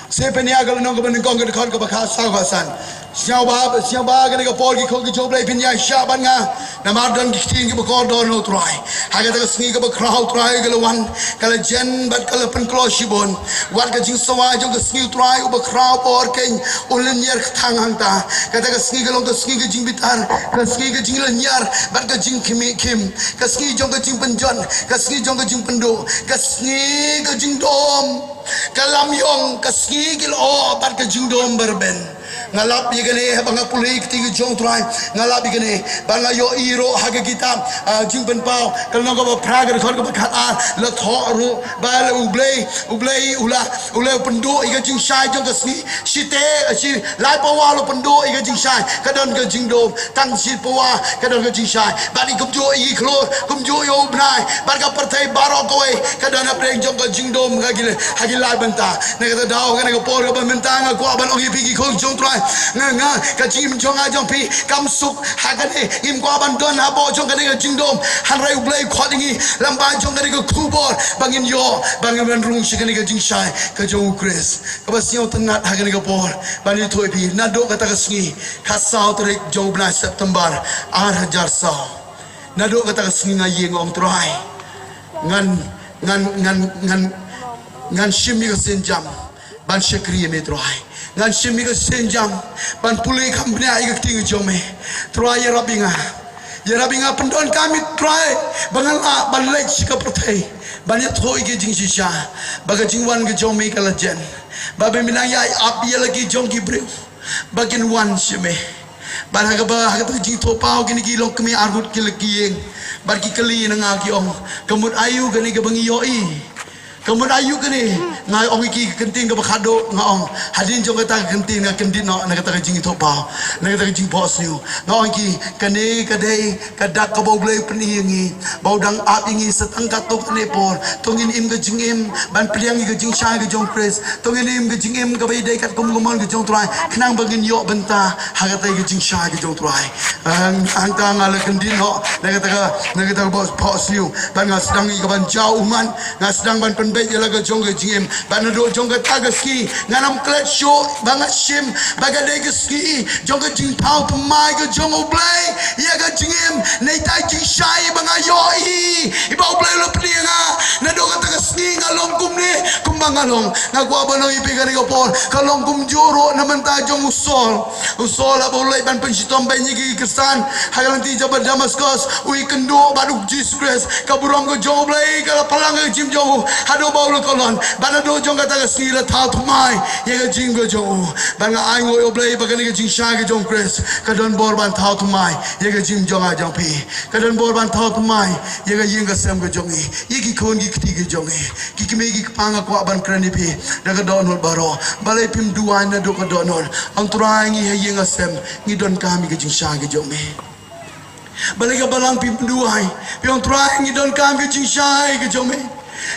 Sephania ka lynnong kaba nyngkong, ka dkhot kaba khatsaw khatsan. Sngewbha, sngewbha ha kane ka por, ki khun ki jong U Blei, phin ïaishah bad nga, namar don ki ktien kiba kordor na U Trai. Ha kata ka sngi kaba khraw U Trai ka la wan, ka la jen bad ka la pynkloi shibun. Wat ka jingsawa jong ka sngi U Trai uba khraw por keiñ un lynñiar kthang hangta. Kata ka sngi ka long ka sngi ka jingbitar, ka sngi ka jinglynñiar bad ka jingkhmih khim, ka sngi jong ka jingpynjot, ka sngi jong ka jingpynduh, ka sngi ka jingdum, ka lamïong, ka sngi ki lyoh bad ka jingdum ba rben. Nga lap ïa kane haba nga pule ïa ka ktien ka jong U Trai. Nga lap ïa kane, ba nga ïohi ruh ha ka kitab, ah, Jingpynpaw, ka lynnong kaba phra, ka dkhot kaba khatar, la thoh ruh ba la U Blei, U Blei u la, u la pynduh ïa ka jingshai jong ka sngi shiteng, shi lai pawa la pynduh ïa ka jingshai, ka don ka jingdum. Tang shi pawa ka don ka jingshai. Bad i kumjuh i khlur, kumjuh ïa u bnai, bad ka pyrthei baroh kawei ka don hapdeng jong ka jingdum ha ki, ha ki lai bynta. Na kata ka daw, kane ka por kaba mynta, nga kwah ban ong ïa phi, ki khun jong U Trai, Nga, nga, ka jingim jong nga jong phi kam suk ha kane, ngim kwah ban don hapoh jong kane ka jingdum. Hynrei U Blei u khot ïa ngi lyngba jong kane ka khubor ba ngin ïoh, ba ngin wan rung sha kane ka jingshai ka jong U Khrist. Kaba sngewtynnat ha kane ka por ban ïathuh ïa phi, naduh kata ka sngi khatsaw tarik jong u bnai September ar hajar saw, naduh kata ka sngi nga ïeng, nga ong, Trai, ngan, ngan, ngan, ngan, ngan shim ïa ka sienjam ban shakri ïa me, Trai. Ngan shim ïa ka sienjam ban pule kham bniah ïa ka ktien ka jong me. Trai, ïarap ïa nga. Ïarap ïa nga, pyndonkam ïa nga, Trai, ba ngan lah ban leit sha ka pyrthei ban ïathuh ïa ka jingshisha ba ka jingwan ka jong me ka la jan, ba me nang ïai ap ïa la ki jong ki briew ba kin wan sha me. Bad ha kaba, ha kata ka jingthoh paw, kine ki longkmie arngut ki la ki ïeng bad ki kylli na nga, ki ong, ka mut aïu kane kaba ngi ïohi? Ka mut aïu kane? Nga ong ïa ki, ka kyntien kaba khadduh nga ong, hadien jong kata ka kyntien nga kyndit noh na kata ka jingthoh paw, na kata ka jingphohsniew. Nga ong ïa ki, kane ka dei ka dak kaba U Blei u pyni ïa ngi, ba u dang ap ïa ngi sa tang katto katne por. To ngin im ka jingim ban pdiang ïa ka jingshai ka jong U Khrist. To ngin im ka jingim kaba ïadei katkum ka mon ka jong U Trai, khnang ba ngin ïoh bynta ha kata ka jingshai ka jong U Trai. Hang, hangta nga la kyndit noh na kata ka, na kata ka phohsniew, bad nga sdang ïa ka ban jaw ummat, nga sdang ban pynbeit ïa la ka jong ka jingim. Bad naduh jong kata ka sngi ngan ym klet shuh ba nga shim ba ka dei ka sngi jong ka jingthaw thymmai ka jong U Blei ïa ka jingim. Neitai jingshai ba nga ïohi, iba U Blei u la pyni ïa nga. Naduh kata ka sngi nga long kumne kumba nga long. Nga kwah ban ong ïa phi kane ka por, ka long kumjuh ruh na bynta jong u Saul. U Saul haba u leit ban pynshitom beiñ ïa ki Khristan ha ka lynti jong Damascus, u ïakynduh bad U Jisu Khrist. Ka burom ka jong U Blei ka la pynlang ha ka jingim jong u haduh ba u la kyllon. Bad naduh jong kata ka sngi la thaw thymmai ïa ka jingim ka jong u. Bad nga ainguh ïa U Blei ba kane ka jingshai ka jong U Khrist ka don bor ban thaw thymmai ïa ka jingim jong nga jong phi. Ka don bor ban thaw thymmai ïa ka ïing ka sem ka jong ngi, ïa ki khun ki kti ka jong ngi, ki kmie ki kpa. Nga kwah ban kren ïa phi da ka dohnud baroh. Balei phim duwai naduh ka dohnud? Ong, Trai, ngi ha ïing ha sem ngi donkam ïa ka jingshai ka jong me. Balei ka balang phim duwai? Phi ong, Trai, ngi donkam ïa ka jingshai ka jong me.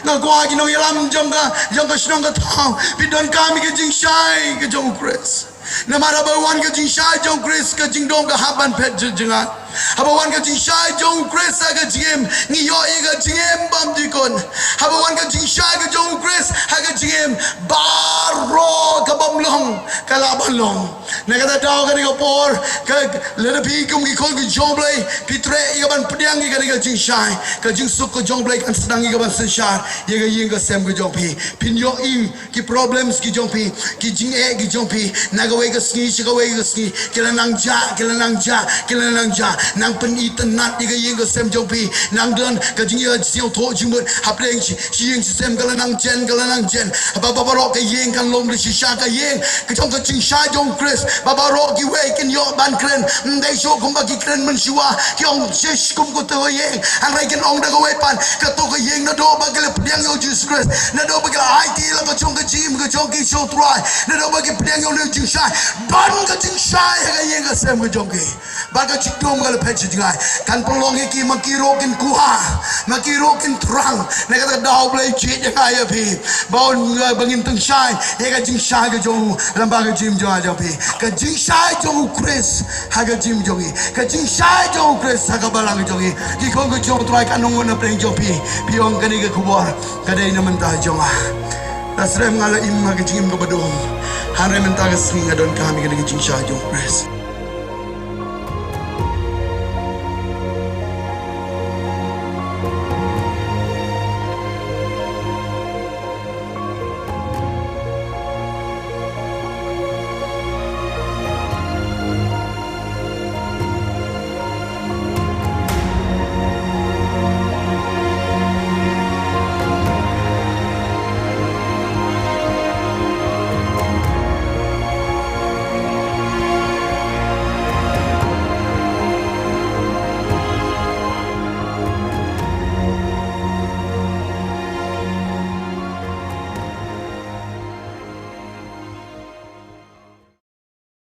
Nga kwah ki nongïalam jong ka, jong ka shnong ka thaw, phi donkam ïa ka jingshai ka jong U Khrist. Namar haba wan ka jingshai jong U Khrist, ka jingdum ka hap ban phet jingïeit. Haba wan ka jingshai jong U Khrist ha ka jingim, ngi ïoh ïa ka jingim bymjukut. Haba wan ka jingshai ka jong U Khrist ha ka jingim, baroh ka bym long ka lah ban long. Na kata ka daw, kane ka por, ka, lada phi kum ki khun ki jong U Blei phi treh ïa ka ban pdiang ïa kane ka jingshai, ka jingsuk ka jong U Blei kan sdang ïa ka ban synshar ïa ka ïing ka sem ka jong phi. Phin ïohi ki problems ki jong phi, ki jingeh ki jong phi, na kawei ka sngi sha kawei ka sngi, ki la nang jah, ki la nang jah, ki la nang jah. Nang pynitynnad ïa ka ïing ka sem jong phi. Nang don ka jingïasngewthuh jingmut hapdeng shi, shi ïing shi sem, ka la nang jen, ka la nang jen. Ba, ba baroh ka ïing kan long da shisha, ka ïing ka jong ka jingshai jong U Khrist. Ba baroh kiwei kin ïoh ban kren, ym dei shuh kumba ki kren mynshuwa, ki ong shish kum kato ka ïing. Hynrei kin ong da kawei pat, kato ka ïing naduh ba ki la pdiang ïa U Jisu Khrist, naduh ba ki la aiti la ka jong ka jingim ka jong ki sha U Trai, naduh ba ki pdiang ïa une u jingshai, ban ka jingshai ha ka ïing ka sem ka jong ki. Ba ka jingdum ka la phet sha jngai. Kan pynlong ïa ki, ma ki ruh kin kwah, ma ki ruh kin thrang. Na kata ka daw, U Blei jied ïa nga ïa phi, ba un, ba ngin tyngshaiñ ïa ka jingshai ka jong u lyngba ka jingim jong nga jong phi. Ka jingshai jong U Khrist ha ka jingim jong ngi, ka jingshai jong U Khrist ha ka balang jong ngi. Ki khun ki jong U Trai, katno ngut na pdeng jong phi phi ong, kane ka khubor ka dei na bynta jong nga. Lashai nga la im ha ka jingim kaba dum, hynrei mynta ka sngi nga donkam ïa kane ka jingshai jong U Khrist.